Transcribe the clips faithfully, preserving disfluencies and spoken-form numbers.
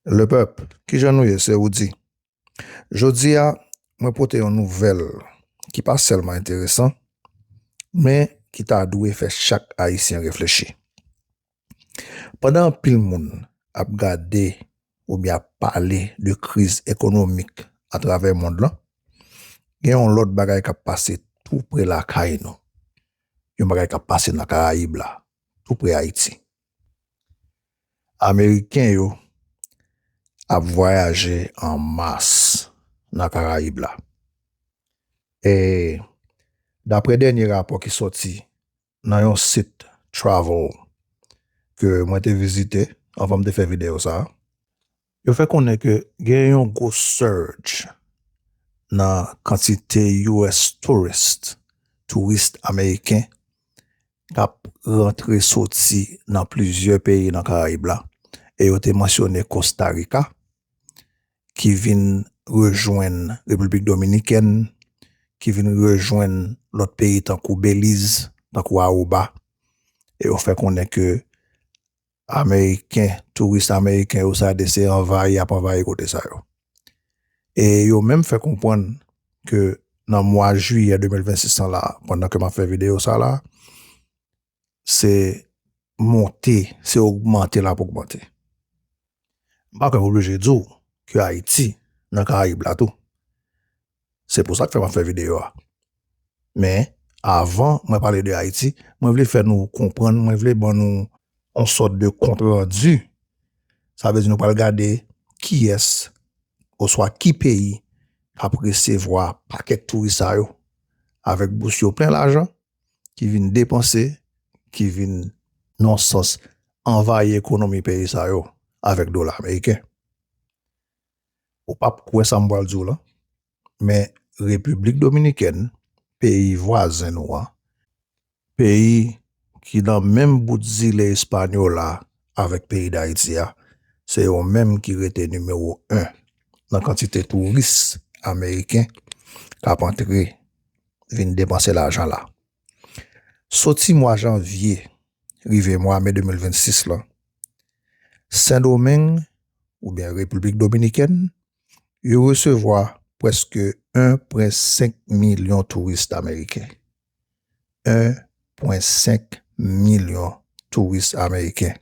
Lepèp, kijan nou ye? Se Roody. Jodi a, mwen pote yon nouvèl ki pa sèlman enteresan, men ki ta dwe fè chak Ayisyen reflechi. Pandan anpil moun ap gade oubyen ap pale de kriz ekonomik atravè mond lan, gen yon lòt bagay k ap pase tou pre lakay nou. Yon bagay k ap pase nan Karayib la, tou pre Ayiti. Ameriken yo ap vwayaje an mas nan Karayib la. E daprè dènye rapò ki sòti nan yon sit travel ke mwen te vizite anvan m te fè videyo sa a, yo fè konnen ke gen yon gwo surge nan kantite U S tourist, touris ameriken, k ap rantre soti nan plizyè peyi nan Karayib la, e yo te mansyone Costa Rica, ki vin rejwenn Repiblik Dominikèn, ki vin rejwenn lòt peyi tankou Beliz, tankou Aruba, e yo fè konnen ke Ameriken, touris ameriken yo sa de se anvayi, ap anvayi kote sa yo. E yo menm fè konprann ke nan mwa jiyè de mil vennsis lan la, pandan ke m ap fè videyo sa la, se monte, se ogmante l ap ogmante. M pa kwè m oblije di w ke Ayiti nan Karayib la tou. Se pou sa k fè m ap fè videyo a. Men, avan mwen pale de Ayiti, mwen vle fè nou konprann, mwen vle ban nou yon sòt de kontrandi. Sa vle di nou pral gade kiyès oswa ki peyi k ap resevwa pakèt touris sa yo avèk bous yo plen lajan, ki vin depanse, ki vin, nan sans, anvayi ekonomi peyi sa yo avèk dola ameriken. Ou p ap kwè sa m pral di w lan, men Repiblik Dominikèn, peyi vwazen nou an, peyi ki nan menm bout zile Espanyòla avèk peyi Dayiti a, se yo menm ki rete nimewo en nan kantite touris ameriken k ap antre vin depanse lajan la. Soti mwa janvye rive mwa me de mil vennsis lan, Sendomeng oubyen Repiblik Dominikèn, yo resevwa prèske en pwen senk milyon touris ameriken. En pwen senk milyon touris ameriken.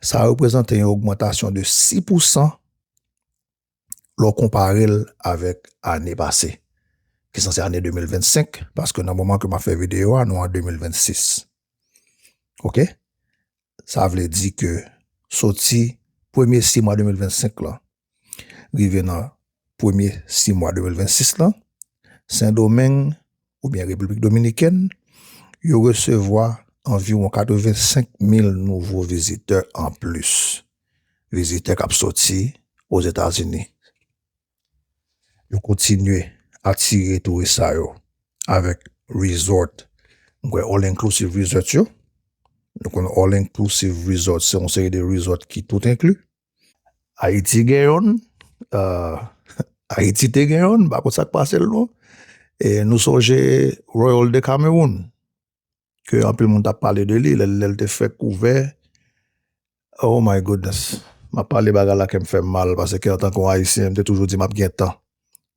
Sa reprezante yon ogmantasyon de sis pousan lè w konpare l avèk ane pase, ki sanse ane de mil vennsenk, paske nan moman ke m ap fè videyo a, nou an de mil vennsis. Oke? Sa vle di ke soti premye sis mwa de mil vennsenk lan, rive nan premye sis mwa de mil vennsis lan, Sendomeng oubyen Repiblik Dominikèn, yo resevwa anviwon katrevensenk mil nouvo vizitè anplis. Vizitè k ap soti Ozetazini. Yo kontinye atire touris sa yo avèk resort. M kwè all inclusive resort yo. Nou konn all inclusive resort, se yon seri de resort ki tout enkli. Ayiti gen yonn, euh, Ayiti te gen yonn, m pa konn sa k pase l non. E nou sonje Royal de Cameroon, ke anpil moun t ap pale de li, lè, lè l te fèk ouvè. Oh my goodness. M ap pale bagay la, kè m fè m mal, paske antanke yon Ayisyen, m te toujou di m ap gen tan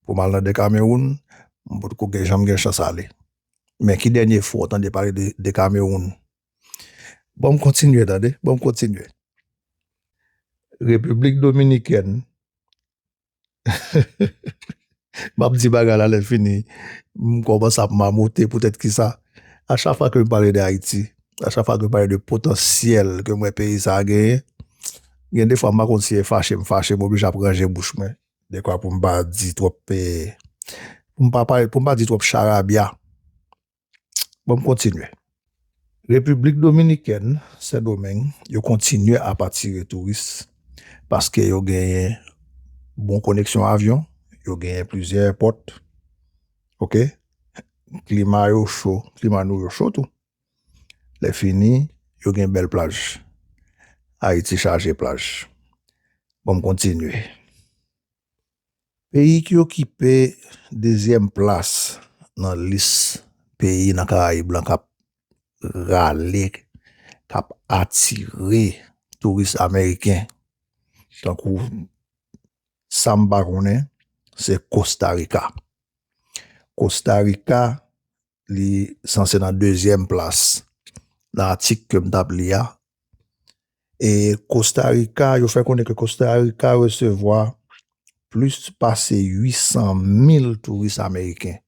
pou m al nan de Cameroun, m potko gen, janm gen chans ale. Men ki dènye fwa w tande pale de, de Cameroun? Ban m kontinye, tande, ban m kontinye. Repiblik Dominikèn, m ap di bagay la lè fini, m kòmanse ap mamote poutèt kisa. A chak fwa ke m pale de Ayiti, a chak fwa ke m pale de potansyèl ke m wè peyi sa a genyen, gen de fwa m pa konn si e fache m fache, m oblije ap ranje bouch mwen. Dekwa pou m pa di twòp, eh, pou m pa pale, pou m pa di twòp charabya. Bon, m kontinye. Repiblik Dominikèn, Sendomeng, yo kontinye ap atire touris paske yo genyen bon koneksyon avyon, yo genyen plizyè èpòt. Oke? Klima yo cho, klima nou yo cho tou. Lè fini, yo gen bèl plaj. Ayiti chaje plaj. Bon, m kontinye. Peyi ki okipe dezyèm plas nan lis peyi nan Karayib lan k ap rale, k ap atire touris ameriken, Tankou sa m pa konnen, se Kosta Rika. Kosta Rika, li sanse nan dezyèm plas nan atik ke m t ap li a. E Kosta Rika, yo fè konnen ke Kosta Rika resevwa plis pase uit san mil touris ameriken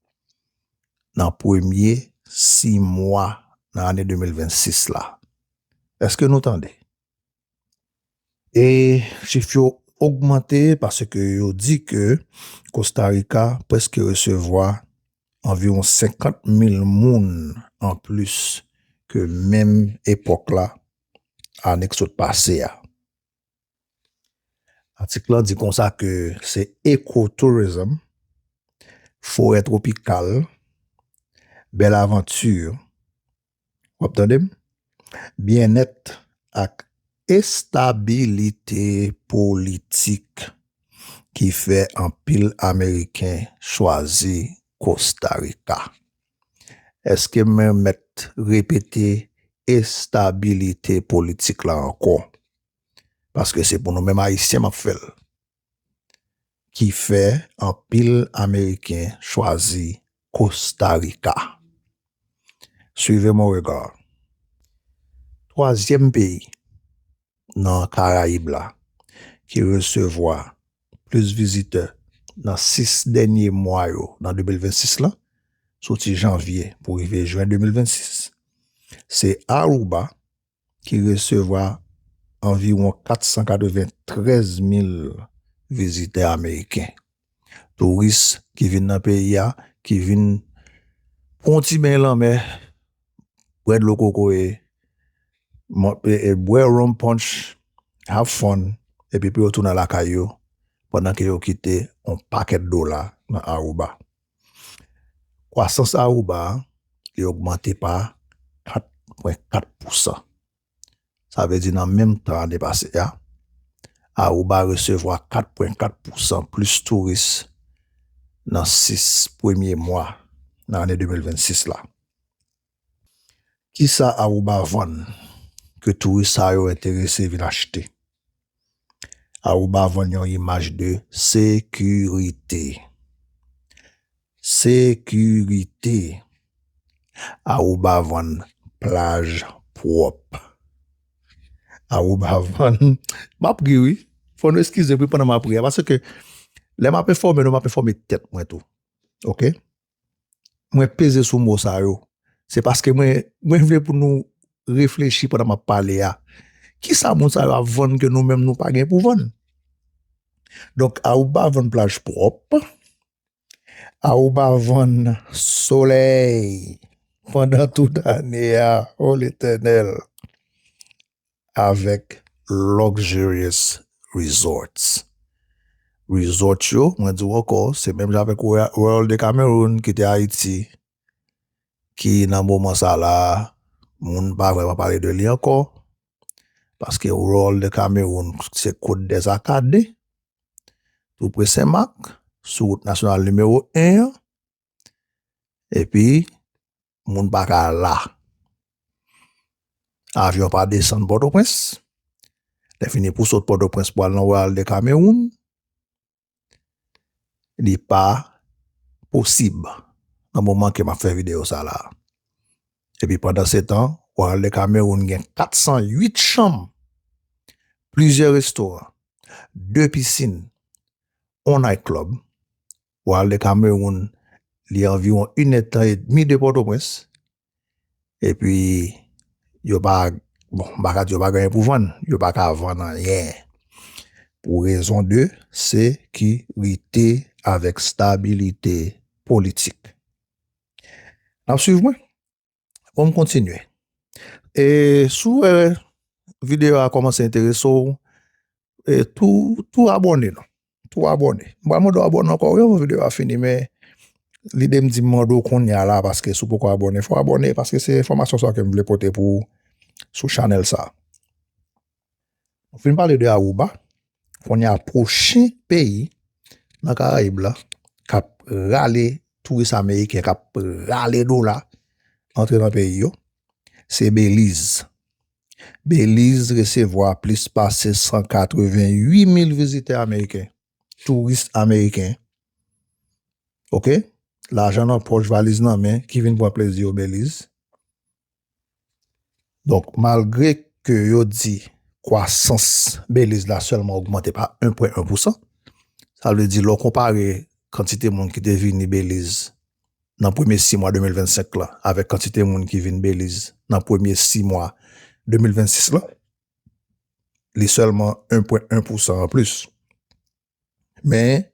nan premye sis mwa nan ane de mil vennsis la. Èske nou tande? E chif yo ogmante paske yo di ke Kosta Rika prèske resevwa anviwon senkant mil moun anplis ke menm epòk la, ane k sot pase a. Atik lan di konsa ke se ecotourism, forè twopikal, bèl avanti, w ap tande m? Byennèt ak estabilite politik ki fè anpil Ameriken chwazi Kosta Rika. Èske mwen mèt repete estabilite politik la ankò? Paske se pou nou menm Ayisyen m ap fè l. Ki fè anpil Ameriken chwazi Kosta Rika. Suivez mon regard. Twazyèm peyi nan Karayib la ki resevwa plis vizitè nan sis dènye mwa yo nan de mil vennsis lan, soti janvye pou rive jen de mil vennsis, se Aruba, ki resevwa anviwon kat san katreventrèz mil vizitè ameriken. Touris ki vin nan peyi a, ki vin pran yon ti beny lanmè, bwè dlo kokoye, man- e- e- bwè rum punch, have fun, epi pou yo tounen lakay yo, pandan ke yo kite yon pakèt dola nan Aruba. Kwasans Aruba a, li ogmante pa kat pwen kat pousan. Sa vle di nan menm tan ane pase a, Aruba resevwa kat pwen kat pousan plis touris nan sis premye mwa nan ane de mil vennsis la. Kisa Aruba vann ke touris sa yo enterese vin achte? Aruba vann yon imaj de sekirite. Sekirite. Aruba vann plaj pwòp. Aruba vann, m ap ri wi. Fò nou eskize m wi pandan m ap ri a, paske lè m ap enfòme nou, m ap enfòme tèt mwen tou. Oke? Mwen peze sou mo sa yo. Se paske mwen, mwen vle pou nou reflechi pandan m ap pale a. Kisa moun sa yo ap vann ke nou menm nou pa gen pou vann? Donk, Aruba vann plaj pwòp. Aruba vann solèy pandan tout ane a. O Letènèl! Avèk luxurious resorts. Resort yo, mwen di w ankò, se menm jan avèk Royal, Royal de Cameroon ki te Ayiti, ki nan moman sa la, moun pa vrèman pale de li ankò, paske Royal de Cameroon se Côte des Acadiens, tou pre Senmak, sou wout nasyonal nimewo en an, epi moun pa ka la. Avyon pa desann Pòtoprens. Lè fini pou sot Pòtoprens pou al nan Royal de Cameroon, li pa posib nan moman ke m ap fè videyo sa la. Epi pandan se tan, Royal de Cameroon gen kat san uit chanm, plizyè restoran, de pisin, on night club. Royal de Cameroon, li anviwon inèdtan edmi de Pòtoprens. Epi, yo pa, bon, m pa ka di yo pa gen anyen pou vann. Yo pa ka vann anyen. Pou rezon de sekirite avèk stabilite politik. N ap swiv mwen? Bon, m kontinye. E si w wè videyo a kòmanse enterese w, e tou, tou abòne non. Tou abòne. M pral mande w abòne ankò wi anvan videyo a fini, men lide m di m mande w kounye a la, paske si w poko abòne, fò w abòne, paske se enfòmasyon sa ke m vle pote pou ou sou chanèl sa. Nou fin pale de Aruba, kounye a pwochen peyi nan Karayib la k ap rale touris ameriken, k ap rale dola antre nan peyi yo, se Beliz. Belize resevwa plis pase san katreven uit mil vizitè ameriken, touris ameriken. Oke? Lajan nan pòch, valiz nan men, ki vin pran plezi yo Belize. Donk, malgre ke yo di kwasans Belize la sèlman ogmante pa en pwen en pousan, sa vle di lè w konpare kantite moun ki te vini Belize nan premye sis mwa de mil vennsenk la avèk kantite moun ki vin Belize nan premye sis mwa de mil vennsis la, li sèlman en pwen en pousan anplis. Men,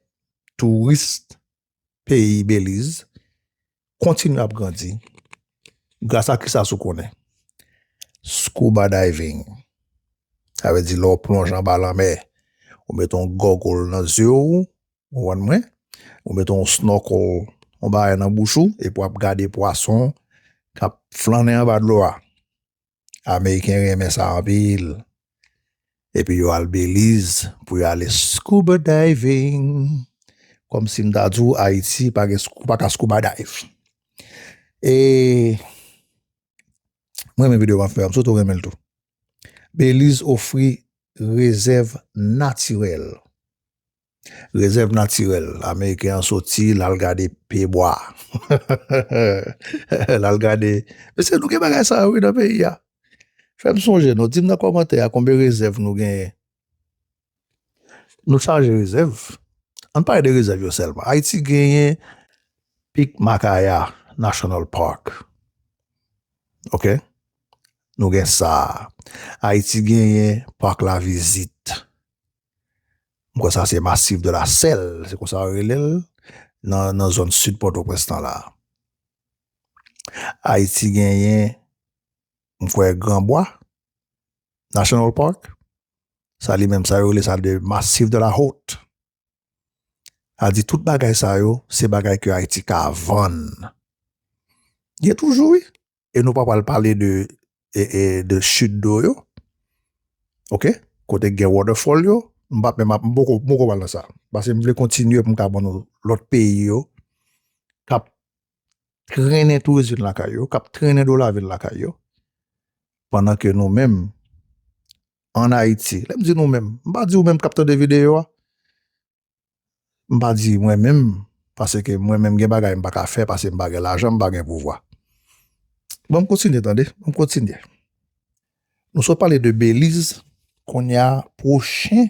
touris peyi Belize kontinye ap grandi gras a kisa sou konnen? Scuba diving. Sa vle di lè w plonje anba lanmè, ou mete yon gogol nan zye w, ou konprann mwen? Ou mete yon snorkel, yon bagay nan bouch ou, epi w ap gade pwason k ap flannen anba dlo a. Ameriken renmen sa anpil. Epi yo al Belize pou yo ale scuba diving. Kòmsi m ta di w Ayiti pa gen scu- pa ka scuba dive. E mwen renmen videyo m ap fè a, m swete w renmen l tou. Belize ofri rezèv natirèl. Rezèv natirèl. Ameriken an soti, l al gade pye bwa. L al gade. Mesye, nou gen bagay sa yo wi nan peyi a. Fè m sonje nou, di m nan kòmantè a konbyen rezèv nou genyen. Nou chaje rezèv. Ann pale de rezèv yo sèlman. Ayiti genyen Pik Makaya National Park. Oke? Nou gen sa. Ayiti genyen Pak Lavizit. M kwè sa se Massif de la Selle, se konsa yo rele l, nan, nan zòn sid Pòtoprens lan la. Ayiti genyen, m kwè, Granbwa National Park. Sa li menm, sa yo rele sa de Massif de la Haute. A di tout bagay sa yo, se bagay ke Ayiti ka vann. Gen toujou, wi. E nou pa pral pale de, e, e, de chute d'eau yo. Oke? Kote gen waterfall yo, m pa menm ap, m poko, m poko pral nan sa. Paske m vle kontinye pou m ka ban nou lòt peyi yo k ap trennen touris vin lakay yo, k ap trennen dola vin lakay yo. Pandan ke nou menm, ann Ayiti, lè m di nou menm, m pa di ou menm k ap tande videyo a, m pa di mwen menm, paske mwen menm gen bagay m pa ka fè, paske m pa gen lajan, m pa gen pouvwa. Bon, m kontinye tande, bon, m kontinye. Nou sot pale de Belize, kounye a, pwochen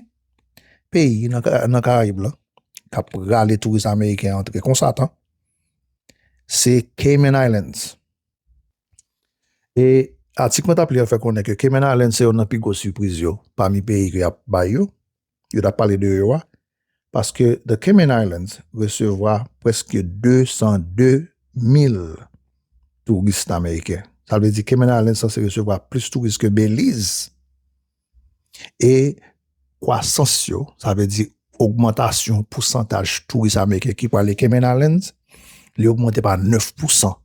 peyi nan, Ka- nan Karayib lan, k ap rale touris ameriken antre konsa tan, se Cayman Islands. E atik mwen t ap li an fè konnen ke Cayman Islands se youn nan pi gwo sipriz yo pami peyi ke y ap bay yo, yo t ap pale de yo a, paske The Cayman Islands resevwa prèske de san de mil touris ameriken. Sa vle di Cayman Islands sanse resevwa plis touris ke Belize. E kwasans yo, sa vle di ogmantasyon pousantaj touris ameriken ki prale Cayman Islands, li ogmante pa nèf pousan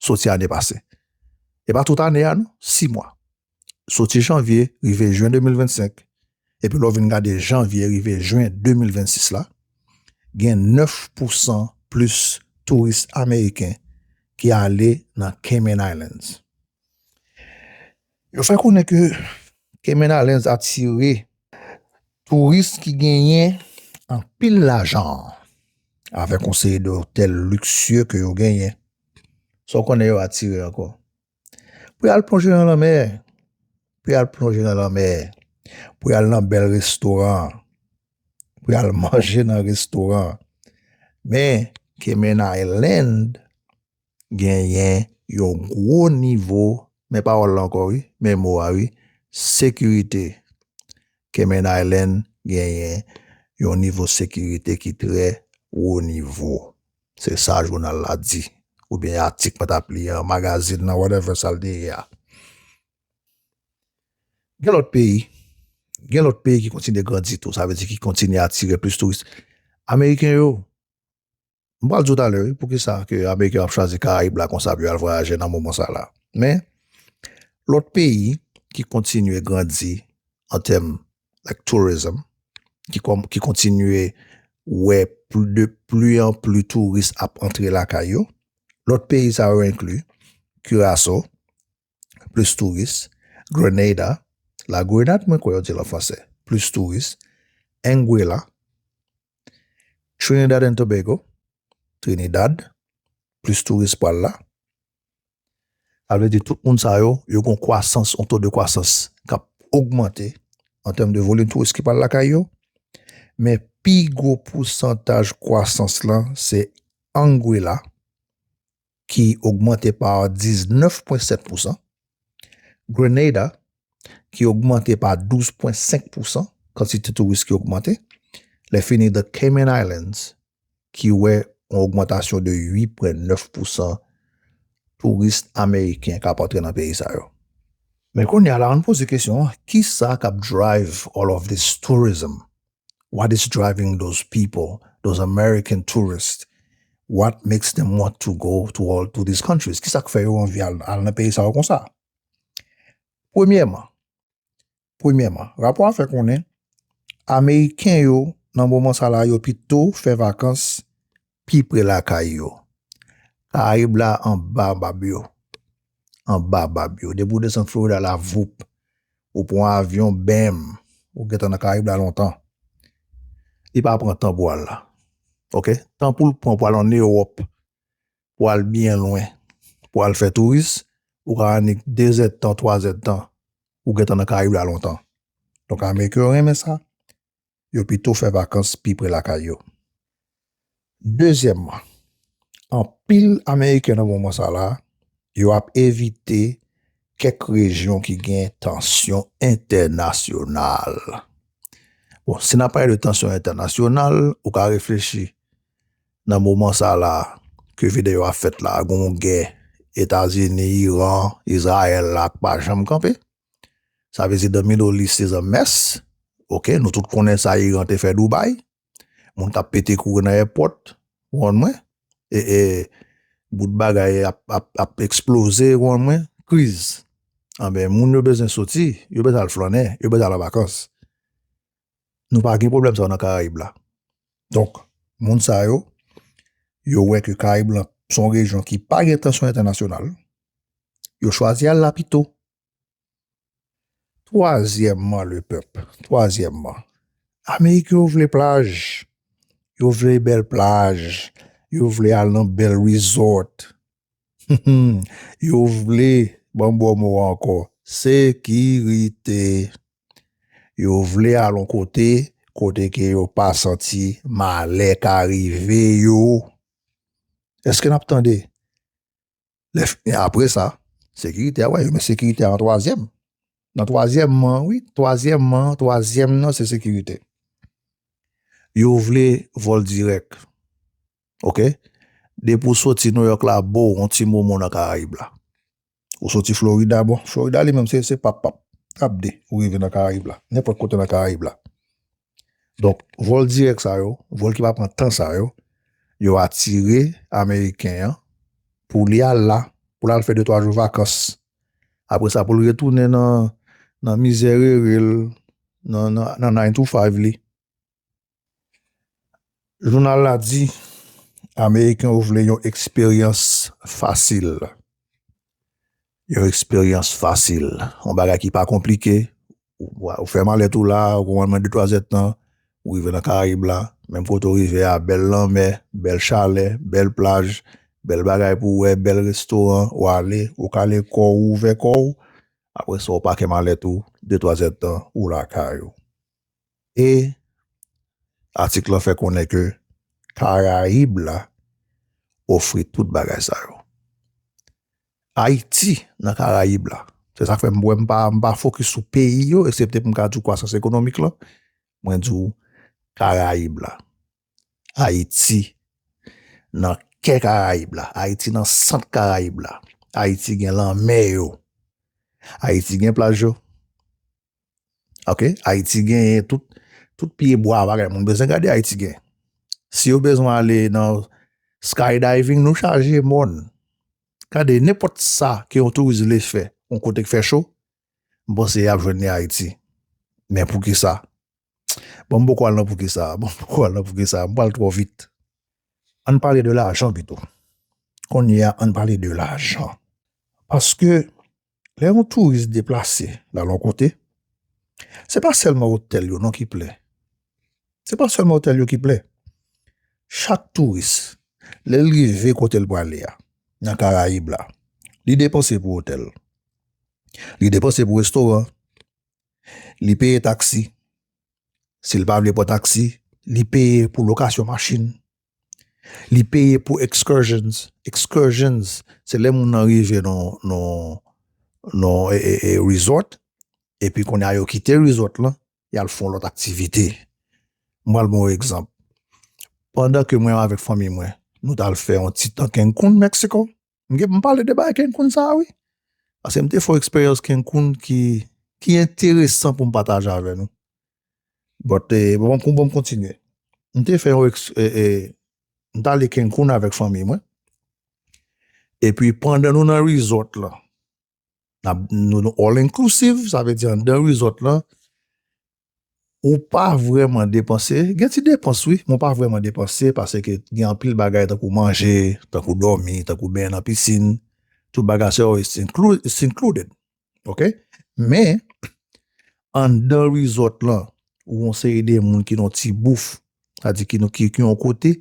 soti ane pase. E pa tout ane a non, sis mwa. Soti janvye rive jen de mil vennsenk, epi lè w vin gade janvye rive jen de mil vennsis la, gen nèf pousan plis touris ameriken ki ale nan Cayman Islands. Yo fè konnen ke Cayman Islands atire touris ki genyen anpil lajan avèk yon seri de otèl liksye ke yo genyen. Sa w konnen yo atire ankò? Pou y al plonje nan lanmè, pou y al plonje nan lanmè, pou y al nan bèl restoran, pou y al manje nan restoran. Men, Cayman Island genyen yon gwo nivo, men pawòl la ankò wi, men mo a wi, sekirite. Cayman Island genyen yon nivo sekirite ki trè wo nivo. Se sa jounal la di, oubyen atik mwen t ap li an, magazin nan, whatever sa l te ye a. Gen lòt peyi, gen lòt peyi ki kontinye grandi tou, sa vle di ki kontinye atire plis touris. Ameriken yo, m pral di w talè, wi, poukisa ke Ameriken yo ap chwazi Karayib la konsa pou y al vwayaje nan moman sa la. Men, lòt peyi ki kontinye grandi an tèm, like, tourism, ki, kòm, ki kontinye wè pl- de pli an pli touris ap antre lakay yo. Lòt peyi sa yo enkli Curaçao, plis touris, Grenada, La Grenade, mwen kwè yo di l an fransè, plis touris, Anguilla, Trinidad and Tobago, Trinidad, plis touris pral la. Sa vle di tout moun sa yo, yo gon kwasans, yon to de kwasans k ap ogmante an tèm de volim touris ki pral lakay yo. Men pi gwo pousantaj kwasans lan, se Anguilla, ki ogmante pa diznèf pwen sèt pousan. Grenada, ki ogmante pa douz pwen senk pousan, kantite touris ki ogmante. Lè fini, the Cayman Islands, ki wè yon ogmantasyon de uit pwen nèf pousan touris ameriken k ap antre nan peyi sa yo. Men kounye a la, ann poze kesyon an, kisa k ap drive all of this tourism? What is driving those people, those American tourists? What makes them want to go to all to these countries? Kisa k fè yo anvi al, al nan peyi sa yo konsa? Premyèman, premyèman, rapò a fè konnen Ameriken yo, nan moman sa la, yo pito fè vakans pi pre lakay yo. Karayib la anba bab yo. Anba bab yo. Depi w desann Florida la, voup, ou pran avyon, bèm, ou gentan nan Karayib la lontan. Li pa pran tan pou al la. Oke? Tan pou l pran pou al ann Ewòp, pou al byen lwen, pou al fè touris, ou ka annik de zèdtan, twa zèdtan, ou gentan nan Karayib la lontan. Donk, Ameriken yo renmen sa, yo pito fè vakans pi pre lakay yo. Dezyèmman, anpil Ameriken nan moman sa la, yo ap evite kèk rejyon ki gen tansyon entènasyonal. Bon, si n ap pale de tansyon entènasyonal, ou ka reflechi nan moman sa la ke videyo a fèt la, gon gè Etazini, Iran, Izrayèl la k pa janm kanpe. Sa vle di the Middle East is a mess. Oke, nou tout konnen sa Iran te fè Dubai. Moun k ap pete kouri nan èpòt, ou konprann mwen? E, e, bout bagay ap, ap, ap eksploze, ou konprann mwen? Kriz. Anben, moun yo bezwen soti, yo bezwen al flannen, yo bezwen al an vakans. Nou pa gen pwoblèm sa yo nan Karayib la. Donk, moun sa yo, yo wè ke Karayib lan se yon rejyon ki pa gen tansyon entènasyonal. Yo chwazi al la pito. Twazyèmman, lepèp, twazyèmman, Ameriken yo vle plaj. Yo vle bèl plaj. Yo vle al nan bèl resort. Yo vle, ban m ba w mo a ankò, sekirite. Yo vle al yon kote, kote ke yo pa santi malè ka rive yo. Èske n ap tande? Lè f-, apre sa, sekirite a, wè, men sekirite a an twazyèm. Nan twazyèmman, wi, twazyèmman, twazyèm nan, se sekirite. Yo vle vòl dirèk. Oke? Depi w soti Nouyòk la, bo, yon ti momo nan Karayib la. Ou soti Florida, bon, Florida li menm, se, se pap, pap. Trap de, ou rive nan Karayib la. Nenpòt kote nan Karayib la. Donk, vòl dirèk sa yo, vòl ki pa pran tan sa yo, yo atire Ameriken an pou li al la, pou l al fè de twa jou vakans. Apre sa, pou l retounen nan, nan mizè rere l, nan, nan, nan nine to five li. Jounal la di, Ameriken yo vle yon eksperyans fasil. Yon eksperyans fasil. Yon bagay ki pa konplike. Ou, ou fè malèt ou la, ou konprann mwen, de twa zèdtan, ou rive nan Karayib la. Menm kote ou rive a, bèl lanmè, bèl chalè, bèl plaj, bèl bagay pou w wè, bèl restoran, ou ale, ou kale kò w, ou ouvè kò w. Apre sa, ou pake malèt ou, de twa zèdtan, ou lakay ou. E atik lan fè konnen ke Karayib la ofri tout bagay sa yo. Ayiti nan Karayib la. Se sa k fè m, m pa, m pa fokis sou peyi yo, eksepte pou m ka di w kwasans ekonomik lan. Mwen di w Karayib la. Ayiti nan kè Karayib la. Ayiti nan sant Karayib la. Ayiti gen lanmè yo. Ayiti gen plaj yo. Oke? Ayiti genyen tout, tout pye bwa, bagay moun bezwen gade, Ayiti gen. Si yo bezwen ale nan skydiving, nou chaje mòn. Gade, nenpòt sa ke yon touris vle fè, yon kote k fè cho, m panse y ap jwenn li Ayiti. Men poukisa? Bon, m poko al nan poukisa. Bon, m poko al nan poukisa. M pral twò vit. Ann pale de lajan pito. Kounye a, ann pale de lajan. Paske lè yon touris deplase l al yon kote, se pa sèlman otèl yo non ki plen. Se pa sèlman otèl yo ki plen. Chak touris, lè l rive kote l prale a, nan Karayib la, li depanse pou otèl. Li depanse pou restoran. Li peye taksi. Si l pa vle pran taksi, li peye pou lokasyon machin. Li peye pou excursions. Excursions, se lè moun nan rive nan, nan, nan e, e, e, resort, epi kounye a yo kite resort lan, y al fè yon lòt aktivite. Mwen al bon egzanp. Pandan ke mwen avèk fanmi mwen, nou t al fè yon ti tan Cancun, Mexico. M gen pou m pale de bagay Cancun sa a, wi. Paske m te fè yon eksperyans Cancun ki, ki enteresan pou m pataje avè nou. But, eh, bon, pou bon, m kontinye. M te fè yon, eks- eh, eh, m t ale Cancun avèk fanmi mwen. Epi pandan nou nan resort lan, n ap- nou, nou all inclusive, sa vle di anndan resort lan, ou pa vrèman depanse. Gen ti depans, wi, men ou pa vrèman depanse paske gen anpil bagay tankou manje, tankou dòmi, tankou benyen nan pisin. Tout bagay sa yo, it's inclu- it's included. Ok? Men, anndan resort lan, ou yon seri de moun ki nan ti bouf, sa di ki, ki, ki yon kote,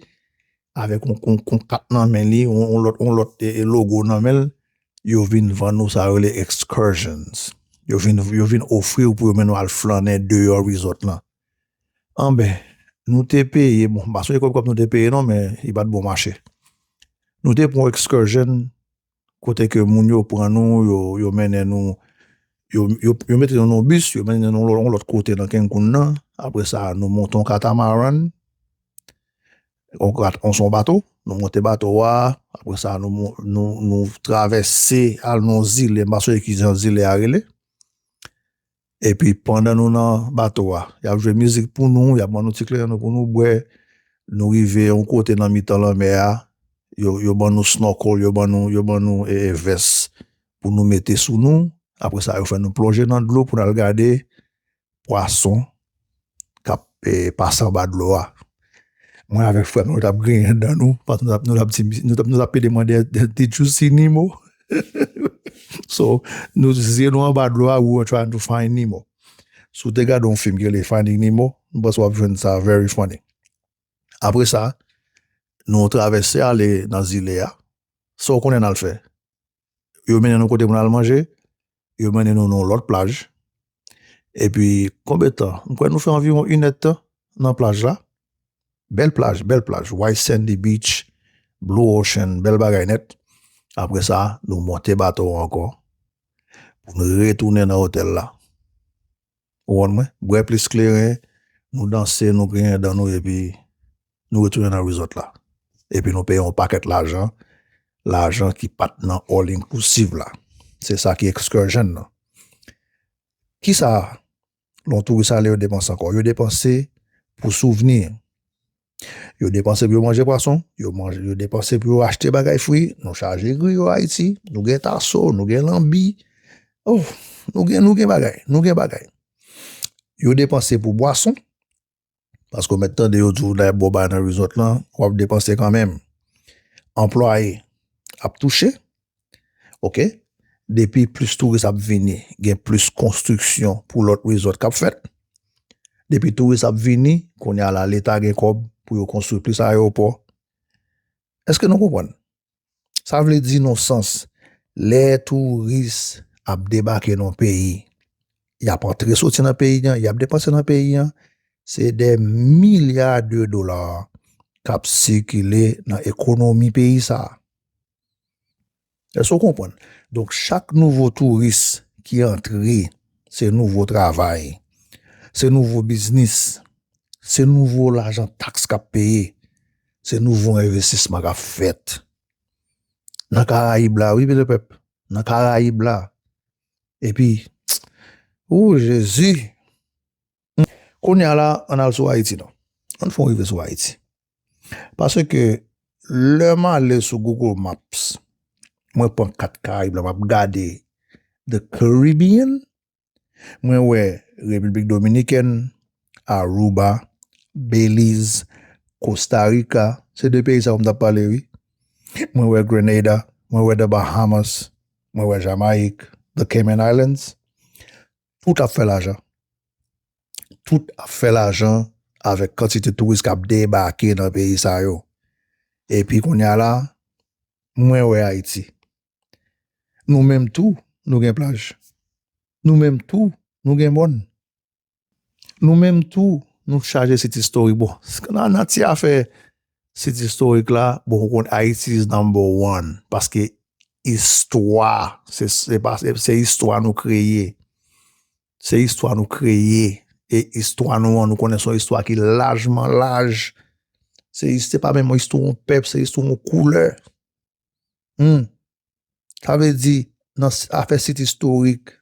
avèk yon, yon, yon kat nan men li, yon, yon lòt, yon lòt e, e logo nan men l, yo vin vann ou sa yo rele excursions. Yo vin, yo vin ofri w pou yo mennen w al flannen deyò resort lan. Anben, nou te peye, bon, m pa sonje kòb kòb nou te peye non, men li pa t bon mache. Nou te pran yon excursion kote ke moun yo pran nou, yo, yo mennen nou, yo, yo, yo mete nou nan yon bis, yo mennen nou yon lòt kote nan Cancun nan. Apre sa, nou monte yon katamaran, yon kat- yon, se yon bato, nou monte bato a, apre sa, nou, mon- nou, nou travèse, al nan yon zile, m pa sonje ki jan zile a rele. Epi pandan nou nan bato a, y ap jwe mizik pou nou, y ap ban nou ti kleren nou pou nou bwè. Nou rive yon kote nan mitan lanmè a, yo, yo ban nou snorkel, yo ban nou, yo ban nou e, e vès pou nou mete sou nou. Apre sa, yo fè nou plonje nan dlo pou n al gade pwason k ap e, pase anba dlo a. Mwen avèk frè m, nou t ap griyen dan nou, paske nou t ap, nou t ap, di- nou t ap, nou t ap pede mande, "Did you see Nemo?" So, nou zye nou anba dlo a, we were trying to find Nemo. Si w te gade yon fim ki rele Finding Nemo, m panse w ap jwenn sa very funny. Apre sa, nou travèse ale nan zile a. Sa w konnen n al fè? Yo mennen nou kote pou n al manje, yo mennen nou nan yon lòt plaj. Epi, konbyen tan? M kwè nou fè anviwon inèdtan nan plaj la. Bèl plaj, bèl plaj. White Sandy Beach, Blue Ocean, bèl bagay nèt. Apre sa, nou monte bato a ankò pou nou retounen nan otèl la. Ou konprann mwen? Bwè plis kleren, nou danse, nou griyen dan nou, epi nou retounen nan resort la. Epi nou peye yon pakèt lajan, lajan ki pa t nan all inclusive la. Se sa ki excursion nan. Kisa lè yon touris ale yo depanse ankò? Yo depanse pou souvni. Yo depanse pou yo manje pwason, yo manje, yo depanse pou yo achte bagay fri, nou chaje griyo Ayiti, nou gen taso, nou gen lanbi. Oh, nou gen, nou gen bagay, nou gen bagay. Yo depanse pou bwason, paske w mèt tande yo di w lè y ap ba w bagay nan resort lan, w ap depanse kanmenm. Anplwaye ap touche, ok? Depi plis touris ap vini, gen plis konstriksyon pou lòt resort k ap fèt. Depi touris ap vini, kounye a la, Leta gen kòb pou yo konstwi plis ayewopò. Èske nou konprann? Sa vle di nan sans, lè touris ap debake nan yon peyi, y ap antre soti nan peyi an, y ap depanse nan peyi an, se dè milya de dola k ap sikile nan ekonomi peyi sa a. Èske w konprann? Donk, chak nouvo touris ki antre, se nouvo travay, se nouvo biznis, se nouvo lajan taks k ap peye, se nouvo envestisman k ap fèt. Nan Karayib la, wi, bèl pèp. Nan Karayib la. Epi, o Jezi! Kounye a la, ann al sou Ayiti, non. Ann fè w rive sou Ayiti. Paske, lè m ale sou Google Maps, mwen pran kat Karayib la, m ap gade the Caribbean, mwen wè Repiblik Dominikèn, Aruba, Belize, Costa Rica, se de peyi sa yo m t ap pale, wi. Mwen wè Grenada, mwen wè the Bahamas, mwen wè Jamayik, the Cayman Islands, tout ap fè lajan. Tout ap fè lajan avèk kantite touris k ap debake nan peyi sa yo. Epi kounye a la, mwen wè Ayiti. Nou menm tou, nou gen plaj. Nou menm tou, nou gen mòn. Nou menm tou, nou chaje sit istorik. Bon, nan, nan ti afè sit istorik la, bon, ou konn Haiti is number one. Paske istwa, se, se pa, se, se istwa nou kreye. Se istwa nou kreye. E istwa nou an, nou konnen se yon istwa ki lajman laj. Se, se pa menm yon istwa yon pèp, se istwa yon koulè. Hmm. Sa vle di, nan s- afè sit istorik,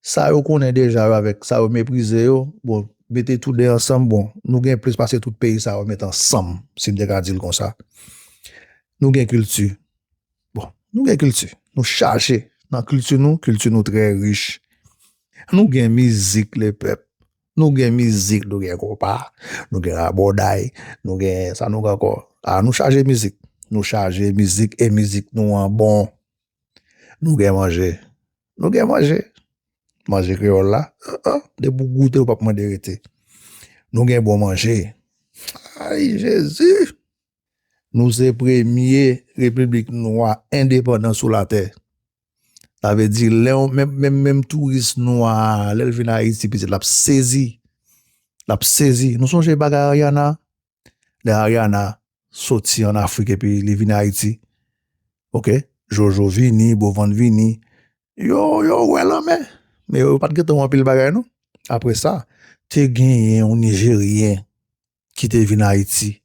sa yo konnen deja yo avèk sa yo meprize yo, bon, mete tou de ansanm, bon, nou gen plis pase tout peyi sa yo met ansanm, si m te ka di l konsa. Nou gen kilti. Bon, nou gen kilti. Nou chaje. Nan kilti nou, kilti nou trè rich. Nou gen mizik lepèp. Nou gen mizik, nou gen konpa, nou gen rabòday, nou gen sa nou gen ankò. A, nou chaje mizik. Nou chaje mizik e mizik nou an bon. Nou gen manje. Nou gen manje. Manje kreyòl la, an, an, depi w goute, ou p ap mande rete. Nou gen bon manje. Ay, Jezi! Nou se premye repiblik nwa endepandan sou latè. Sa vle di, lè yon, menm, menm, menm touris nwa a, lè l vin Ayiti, pitit, l ap sezi. L ap sezi. Nou sonje bagay Ariana? Lè Ariana soti ann Afrik epi li vin Ayiti. Oke? Jojo vini, Bovan vini. Yo, yo wè lanmè. Men yo pa t gentan wè anpil bagay, non. Apre sa, te genyen yon Nijeryen ki te vin Ayiti.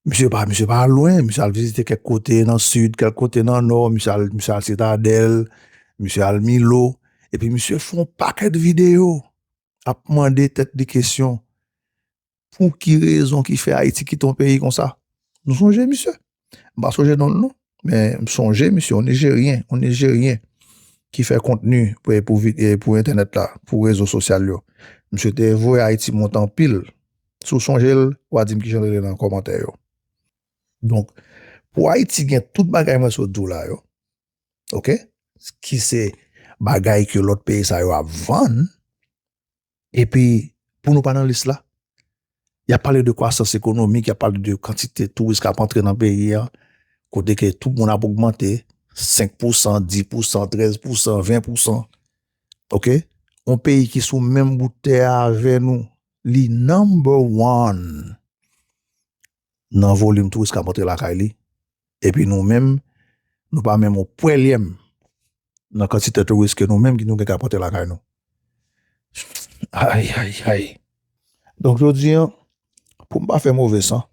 Misye pa, misye pa lwen, misye al vizite kèk kote nan sid, kèk kote nan nò, misye al, misye al Sitadèl, misye al Milo, epi misye fè yon pakèt videyo ap mande tèt li kesyon, pou ki rezon ki fè Ayiti kite yon peyi konsa? Nou sonje misye? M pa sonje non l non, men m sonje misye, yon Nijeryen, yon Nijeryen ki fè kontni pou, pou, vi- eh, pou entènèt la, pou rezo sosyal yo. Misye te voye Ayiti monte anpil. Si w sonje l, w a di m kijan l rele nan kòmantè yo. Donk, pou Ayiti gen tout bagay mwen sot di w la yo, oke? Ki se bagay ke lòt peyi sa yo ap vann, epi pou nou pa nan lis la. Y ap pale de kwasans ekonomik, y ap pale de kantite touris k ap antre nan peyi a, kote ke tout moun ap ogmante senk pousan, dis pousan, trèz pousan, ven pousan. Oke? Yon peyi ki sou menm bout tè a avè nou, li number one nan volim touris k ap antre lakay li. Epi nou menm, nou pa menm yon pwèlyèm nan kantite touris ke nou menm ki nou gen k ap antre lakay nou. Ay, ay, ay. Donk, jodi a, pou m pa fè move san,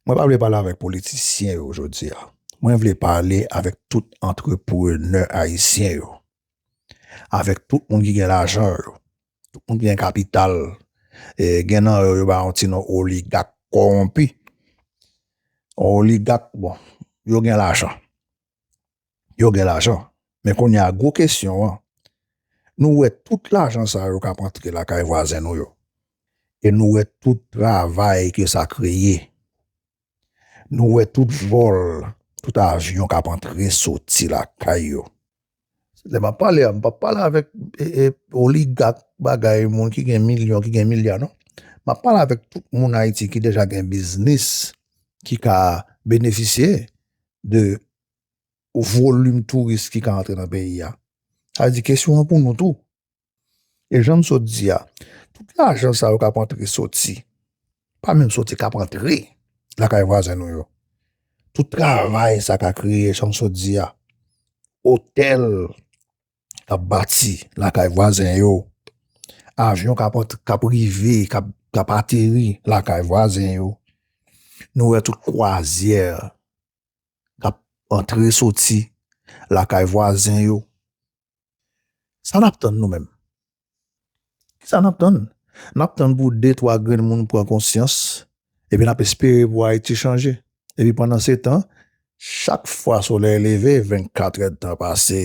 mwen pa vle pale avèk politisyen yo jodi a. Mwen vle pale avèk tout antreprenè ayisyen yo. Avèk tout moun ki gen lajan yo. Tout moun ki gen kapital. E, gen nan yo, yo ba yon ti non oligak kòwonpi. Yon oligak, bon, yo gen lajan. Yo gen lajan. Men kounye a, gwo kesyon an, nou wè tout lajan sa yo k ap antre lakay vwazen nou yo. E nou wè tout travay ke sa kreye. Nou wè tout vòl, tout avyon k ap antre soti lakay yo. Lè m ap pale a, m p ap pale avèk e, e, oligak, bagay, moun ki gen milyon, ki gen milya, non. M ap pale avèk tout moun Ayiti ki deja gen biznis, ki ka benefisye de volim touris ki ka antre nan peyi a. Sa vle di kesyon an pou nou tou. E jan m sot di a, tout lajan sa yo k ap antre soti, pa menm soti, k ap antre lakay vwazen nou yo. Tout travay sa ka kreye, jan m sot di a, otèl k ap bati lakay vwazen yo, avyon k ap antre, k ap rive, k ap, k ap ateri lakay vwazen yo. Nou wè tout kwazyè k ap antre soti lakay vwazen yo. Sa n ap tann nou menm? Kisa n ap tann? N ap tann pou de, twa grenn moun pran konsyans, epi n ap espere pou Ayiti chanje. Epi pandan se tan, chak fwa solèy leve, vennkat èdtan pase,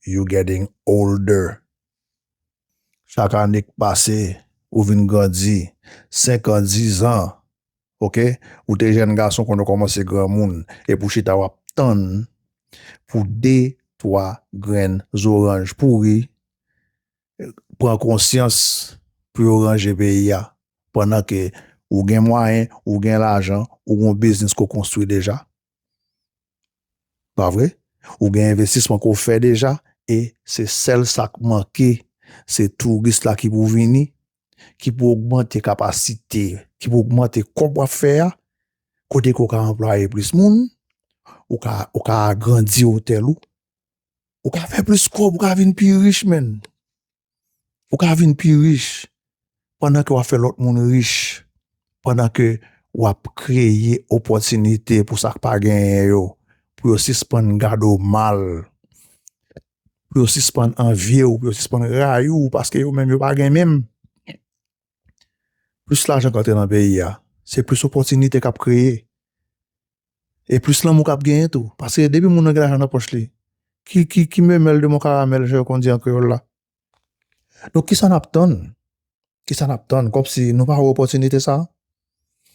you getting older. Chak ane k pase, ou vin grandi, senk an, diz an, oke? Ou te jèn gason, kounye a w kòmanse granmoun, epi w chita w ap tann pou de, twa grenn zoranj pouri, pran konsyans pou yo ranje peyi a. Pandan ke ou gen mwayen, ou gen lajan, ou gen yon biznis ke w konstwi deja. Pa vre? Ou gen envestisman ke w fè deja, e se sèl sa k manke, se touris la ki pou vini, ki pou ogmante kapasite, ki pou ogmante kòb w ap fè a, kote ke w ka anplwaye plis moun, ou ka, ou ka agrandi otèl ou, ou ka fè plis kòb, ou ka vin pi rich, menn. Ou ka vin pi rich pandan ke w ap fè lòt moun rich, pandan ke w ap kreye opòtinite pou sa k pa genyen yo, pou yo sispann gade w mal, pou yo sispann anvye w, pou yo sispann rayi w, paske yo menm yo pa gen menm. Plis lajan k antre nan peyi a, se plis opòtinite k ap kreye. E plis lanmou k ap genyen tou. Paske depi moun nan gen lajan nan pòch li, ki, ki, ki memèl de mon karamèl, jan yo konn di an kreyòl la. Donk, kisa n ap tann? Kisa n ap tann? Kòmsi nou pa wè opòtinite sa a?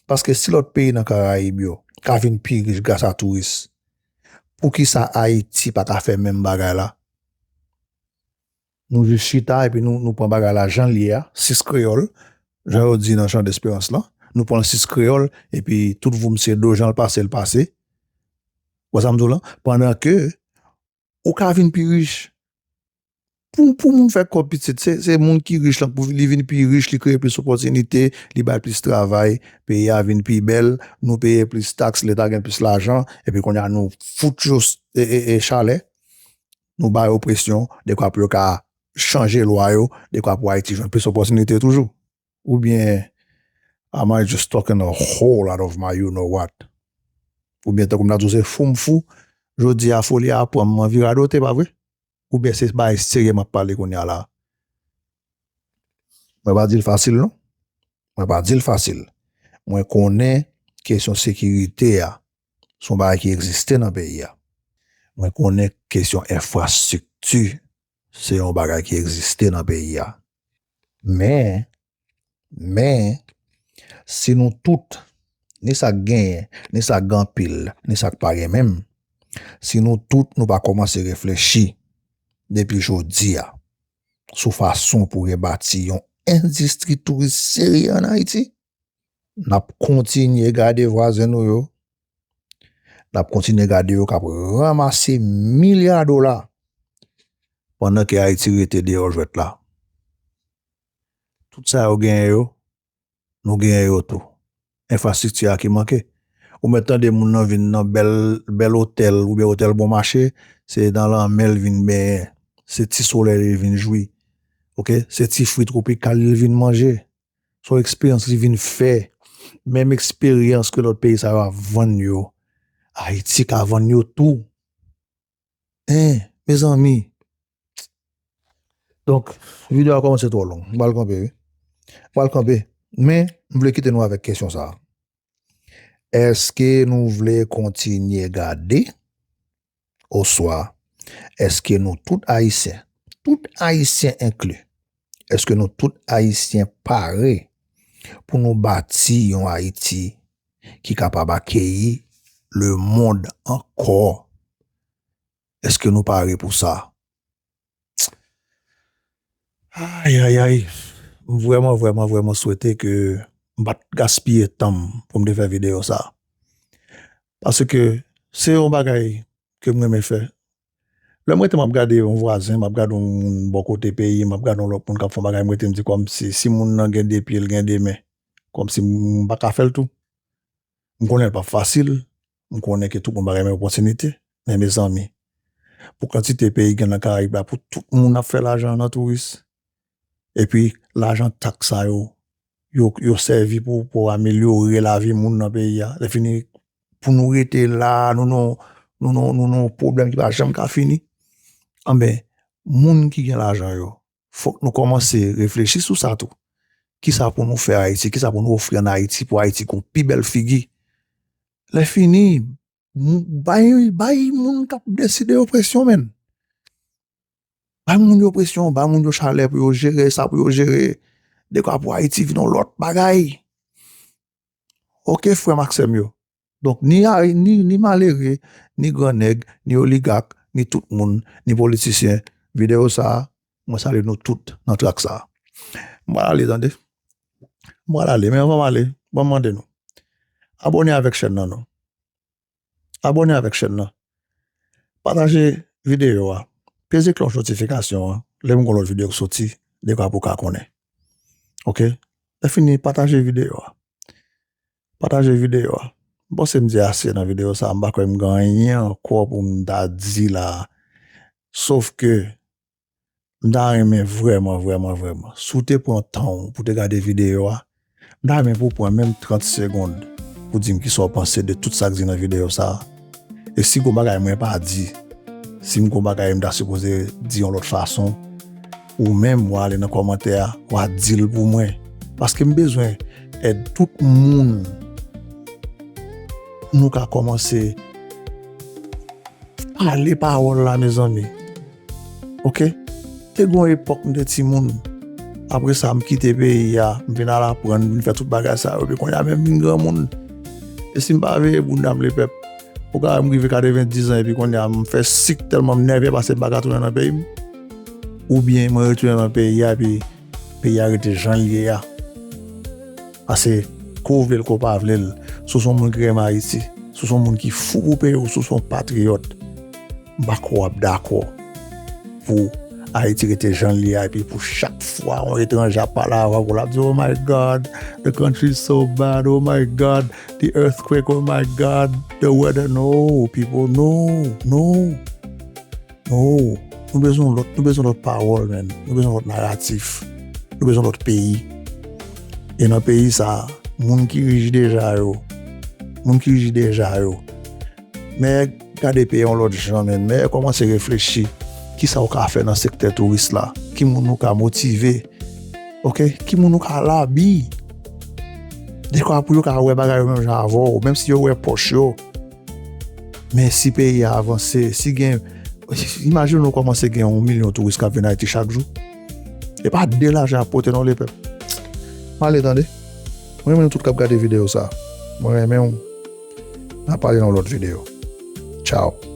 Paske si lòt peyi nan Karayib yo ka vin pi rich gras a touris, poukisa Ayiti pa ka fè menm bagay la? Nou jis chita epi nou, nou pran bagay la jan l ye a, sis kreyòl, jan yo di nan Chan Desperans lan, nou pran l sis kreyòl, epi tout voum se do, jan l pase, l pase. Ou wè sa m di w lan? Pandan ke ou ka vin pi rich. Pou, pou moun fè kòb pitit, se, se moun ki rich lan, pou li vin pi rich, li kreye plis opòtinite, li bay plis travay, peyi a vin pi bèl, nou peye plis taks, leta gen plis lajan, epi kounye a nou fout yo s-, e, e, e chalè, nou ba yo presyon, dekwa pou yo ka chanje lwa yo, dekwa pou Ayiti jwenn plis opòtinite toujou. Oubyen, am I just talking a whole lot of my you know what? Oubyen, tankou m ta di w se fou m fou, jodi a foli a pran m, m anvi radote, pa vre? Oubyen se bagay serye m ap pale kounye a la? Mwen pa di l fasil, non. Mwen pa di l fasil. Mwen konnen kesyon sekirite a, se yon bagay ki egziste nan peyi a. Mwen konnen kesyon enfrastrikti, se yon bagay ki egziste nan peyi a. Men, men, si nou tout, ni sa k genyen, ni sa k gen anpil, ni sa k pa gen menm, si nou tout nou pa kòmanse reflechi depi jodi a sou fason pou rebati yon endistri touris serye ann Ayiti, n ap kontinye gade vwazen nou yo, n ap kontinye gade yo k ap ranmase milya dola pandan ke Ayiti rete deyò jwèt la. Tout sa yo genyen yo, nou genyen yo tou. Enfrastrikti a ki manke. Ou mèt tande moun nan vin nan bèl, bèl otèl oubyen otèl bon mache, se nan lanmè l vin benyen, se ti solèy li vin jwi. Oke? Se ti fwi twopikal li vin manje. Se yon eksperyans li vin fè. Menm eksperyans ke lòt peyi sa yo ap vann yo, Ayiti ka vann yo tou. Hein, mezanmi. Donk, videyo a kòmanse twò long. M pral kanpe, wi. M pral kanpe. Men, m vle kite nou avèk kesyon sa a. Èske nou vle kontinye gade? Oswa, èske nou tout Ayisyen, tout Ayisyen enkli, èske nou tout Ayisyen pare pou nou bati yon Ayiti ki kapab akeyi lemonn ankò? Èske nou pare pou sa? Ay, ay, ay. M vrèman, vrèman, vrèman swete ke m pa t gaspiye tan m pou m te fè videyo sa. Paske se yon bagay ke m renmen fè. Lè m rete m ap gade yon vwazen, m ap gade yon moun bò kote peyi, m ap gade yon lòt moun k ap fè yon bagay, m rete m di kòmsi si moun nan gen de pye, l gen de men. Kòmsi m pa ka fè l tou. M konnen l p ap fasil, m konnen ke tout moun pa renmen opòtinite, men mezanmi, pou kantite peyi gen nan Karayib la, pou tout moun ap fè lajan nan touris, epi lajan taks sa yo, yo, yo sèvi pou, pou amelyore lavi moun nan peyi a. Lè fini, pou nou rete la, nou nan, nou nan, nou nan yon pwoblèm ki pa janm ka fini. Anben, moun ki gen lajan yo, fòk nou kòmanse reflechi sou sa tou. Kisa pou nou fè Ayiti? Kisa pou nou ofri ann Ayiti pou Ayiti gen yon pi bèl figi? Lè fini, mou-, bay, bay moun k ap deside yo presyon, menn. Bay moun yo presyon, bay moun yo chalè pou yo jere sa pou yo jere. Dekwa pou Ayiti vin yon lòt bagay. Oke, frè m ak sè m yo. Donk, ni, ni, ni malere, ni gran nèg, ni oligak, ni tout moun, ni politisyen. Videyo sa a, mwen salye nou tout nan trak sa a. M pral ale, tande. M pral ale, men anvan m ale, ban m mande nou. Abòne avèk chèn nan, non. Abòne avèk chèn nan. Pataje videyo a. Peze klòch notifikasyon an. Lè m gen lòt videyo k soti, dekwa pou w ka konnen. Oke? Lè fini, pataje videyo a. Pataje videyo a. M panse m di ase nan videyo sa a, m pa kwè m gen anyen ankò pou m ta di la a. Sof ke m ta renmen vrèman, vrèman, vrèman, si w te pran tan w pou te gade videyo a, m ta renmen pou w pran menm trant segonn pou di m kisa w panse de tout sa k di nan videyo sa a. E si gon bagay mwen pa di, si m gon bagay m ta sipoze di yon lòt fason, ou menm w ale nan kòmantè a, w a di l pou mwen. Paske m bezwen èd tout moun pou nou ka kòmanse pale pawòl la, mezanmi. Oke? Te gen yon epòk m te timoun. Apre sa, m kite peyi a, m vin al aprann, m vin fè tout bagay sa yo. Epi kounye a menm vin granmoun. E si m pa veye bounda m, lepèp, ou ka wè m rive katrevendiz an, epi kounye a m fè sik tèlman m nève paske m pa ka tounen nan peyi m. Oubyen mwen retounen nan peyi a, epi peyi a rete jan l ye a. Paske, ke w vle l, ke w pa vle l, si w se yon moun ki renmen Ayiti, si w se yon moun ki fou pou peyi w, si w se yon patriyòt, m pa kwè w ap dakò pou Ayiti rete jan l ye a, epi pou chak fwa yon etranje ap pale avè w, l ap di, "Oh my God, the country is so bad, oh my God, the earthquake, oh my God, the weather." No, people, no, no. No, nou bezwen lòt, nou bezwen lòt pawòl, man. Nou bezwen lòt naratif. Nou bezwen lòt peyi. E nan peyi sa, moun ki rich deja yo, moun ki rich deja yo, men gade peyi yon lòt jan, men kòmanse reflechi. Kisa w ka fè nan sektè touris la? Ki moun nou ka motive? Oke? Ki moun nou ka labi? Dekwa pou yo ka wè bagay yo menm jan avè w, menm si yo wè pòch yo. Men si peyi a avanse, si gen, imajine nou kòmanse gen yon milyon touris k ap vin Ayiti chak jou. E pa de lajan ap pote non, lepèp. M ale, tande. Mwen renmen nou tout k ap gade videyo sa. Mwen renmen w. N a pale nan lòt videyo. Tchao.